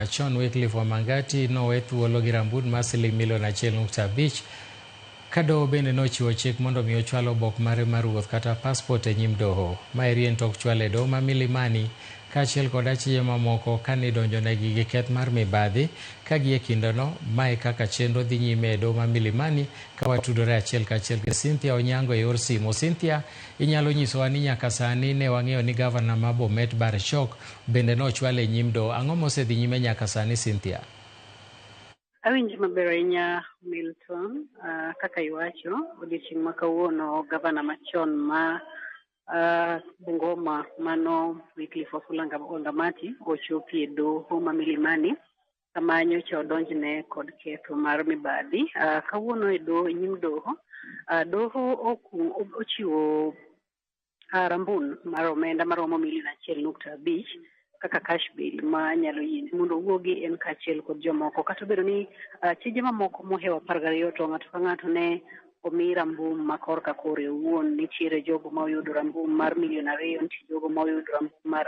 Machon Wycliffe Wamangati nowe thuolo gi rambun mar siling milion 1.5 ka doho bende nochiwo chik mondo mi ochwal obok mare mar wuoth kata passport e nyim doho. Maeri en tok chwale e doho ma Milimani kaachiel kod achije mamoko kane idonjonegi gi keth mar mibadhi ka gie kindeno mae kaka chenro dhi nyime e doho ma Milimani ka watudore achiel kachiel gi Cynthia Onyango e yor simu. Cynthia, inyalo nyisowa ni nyaka sani ne wang'eyo ni gavana ma Bomet Barchok bende nochwal e nyim doho. Ang'o mosedhi nyime nyaka sani Cynthia? Awinji maber ahinya Milton. Kaka iwacho, odiochieng' ma kawuono gavana machon ma Bungoma mano Wycliffe Wafula Wangamati ochopi e doho ma Milimani kama nyocha odonjne kod ketho mar mibadhi. Kawuono e doho, e nyim doho, doho ochiwo rambun mar omenda maromo milion 1.5 kaka cash bail ma nyalo yiene mondo owuogi en kaachiel kod jomoko. Kata obedo ni chije mamoko mohewo 12 to ng'ato ka ng'ato ne omi rambum ma korka kore owuon. Nitiere jogo ma oyudo rambum mar milion 2, nitie jogo ma oyudo rambum mar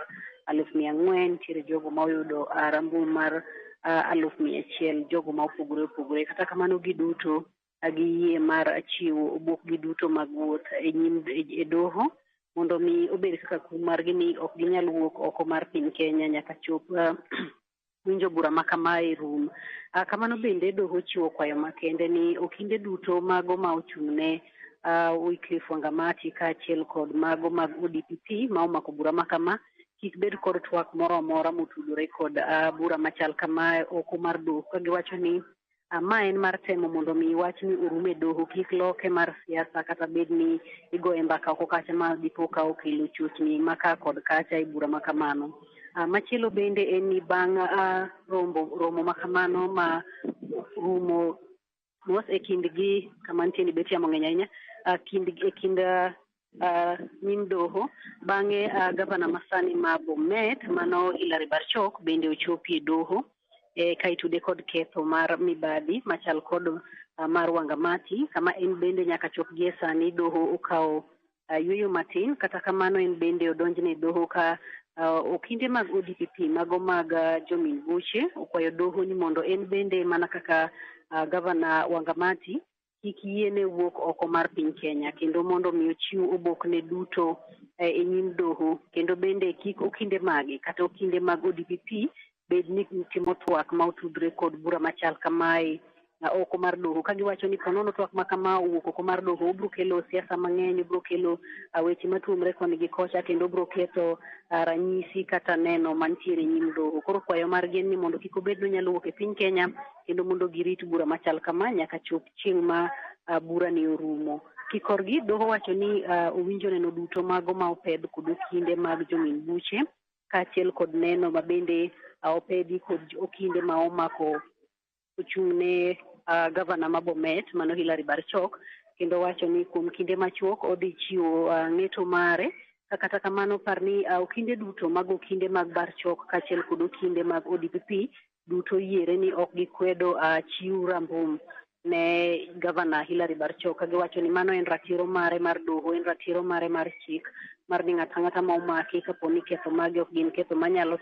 400,000, nitiere jogo ma oyudo rambum mar 100,000, jogo ma opogore opogore. Kata kamano giduto giyie mar chiwo obokgi duto mag wuoth e nyim e doho mondo mi obed kaka kum margi ni ok ginyal wuok oko mar piny Kenya nyaka chop winjo bura ma kamae rum. Kamano bende doho chiwo kwayo makende ni okinde duto mago ma ochung' ne Wycliffe Wangamati kaachiel kod mago mag ODPP ma omako bura ma kama kik bed kod twak moro amora motudore kod bura machal kamae oko mar doho ka giwacho ni ma en mar temo mondo mi wachni orum e doho kik loke mar siasa kata bed ni igoye mbaka oko kacha ma dipo ka okelo chochni ma ka kod kacha e bura ma kamano. Machielo bende en ni bang' romo ma kamano ma rumo mos e kindgi kama nitie ni bet yamo ng'eny ahinya e kind nyim doho bang'e gavana masani ma Bomet mano Hilary Barchok bende ochopi e doho ka itude kod ketho mar mibadhi machal kod mar Wangamati kama en bende nyaka chop gie sani doho okawo yueyo matin. Kata kamano en bende odonjne e doho ka okinde mag ODPP mago mag jomin buche okwayo doho ni mondo en bende mana kaka gavana Wangamati kik yiene wuok oko mar piny Kenya kendo mondo mi ochiw obokne duto e nyim doho kendo bende kik okinde mage kata okinde mag ODPP bed ni timo twak ma otudre kod bura machal kamae oko mar doho ka giwacho ni ponono twak ma kama owuok oko mar doho obiro kelo siasa mang'eny, obiro kelo weche matuomre koni gi kocha kendo obiro ketho ranyisi kata neno mantiere e nyim doho. Koro kwayo margi en ni mondo kik obed ni onyalo wuok e piny Kenya kendo mondo girit bura machal kama nyaka chop chieng' ma bura ni orumo. Kikorgi doho wacho ni owinjo neno duto mago ma opedh kod okinde mag jomin buche kaachiel kod neno ma bende opedhi kod okinde ma omako ochung' ne gavana ma Bomet mano Hilary Barchok kendo wacho ni kuom kinde machuok odhi chiwo ng'eto mare. Kata kamano par ni okinde duto mag okinde mag Barchok kaachiel kod okinde mag ODPP duto yiere ni ok gikwedo chiw rambum ne gavana Hilary Barchok ka giwacho ni mano en ratiro mare mar doho, en ratiro mare mar chik mar ni ng'ato ang'ata ma omaki kapo ni ketho mage ok gin ketho manyalo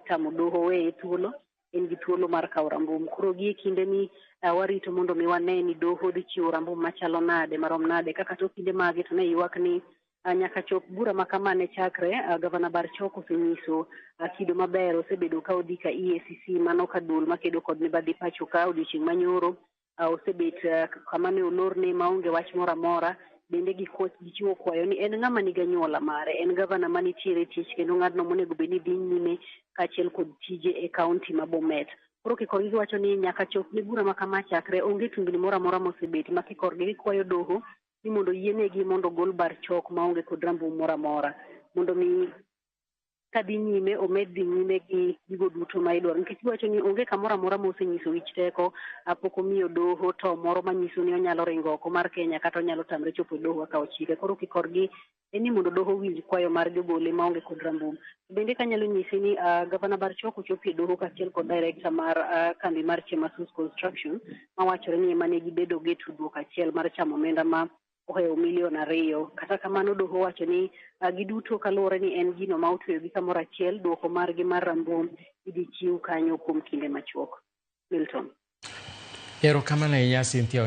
tamo doho weye thuolo, en gi thuolo mar kawo rambum. Koro gie kinde ni warito mondo mi wane ni doho dhi chiwo rambum machalo nade marom nade kaka to okinde mage to ne ywak ni nyaka chop bura ma kama ne chakre gavana Barchok osenyiso kido maber, osebedo ka odhi ka EACC mano ka duol makedo kod mibadhi pacho ka odiochieng' manyoro osebet kama ne olorne maonge wach moro amora. Bende gichiwo kwayo ni en ng'ama nigi anyuola mare, en gavana manitiere tich kendo ng'atno monego bed ni dhi nyime kaachiel kod tije e kaunti ma Bomet. Koro kikorgi giwacho ni nyaka chop ne bura ma kama chakre onge tungni moro amora mosebet ma kikorgi gikwayo doho ni mondo yienegi mondo ogol Barchok maonge kod rambum moro amora mondo mi kadhi nyime omed dhi nyime gi gigo duto ma idwaro nikech giwacho ni onge kamoro amora mosenyiso wich teko, pok omiyo doho to moro manyiso ni onyalo ringo oko mar Kenya kata onyalo tamre chopo e doho kaka ochike. Koro kikorgi en ni mondo doho owinj kwayo margi ogole maonge kod rambum. Bende kanyalo nyisi ni gavana Barchok ochopo e doho kaachiel kod director mar kambi mar Chemasus Construction mawachore ni ema ne gibedo gi tudruok achiel mar chamo omenda ma ohewo milion 2. Kata kamano, doho wacho ni giduto kaluwore ni en gino ma otweyogi kamoro achiel, duoko margi mar rambum idhi chiw kanyo kuom kinde machuok. Milton. Erokamano ahinya, Cynthia.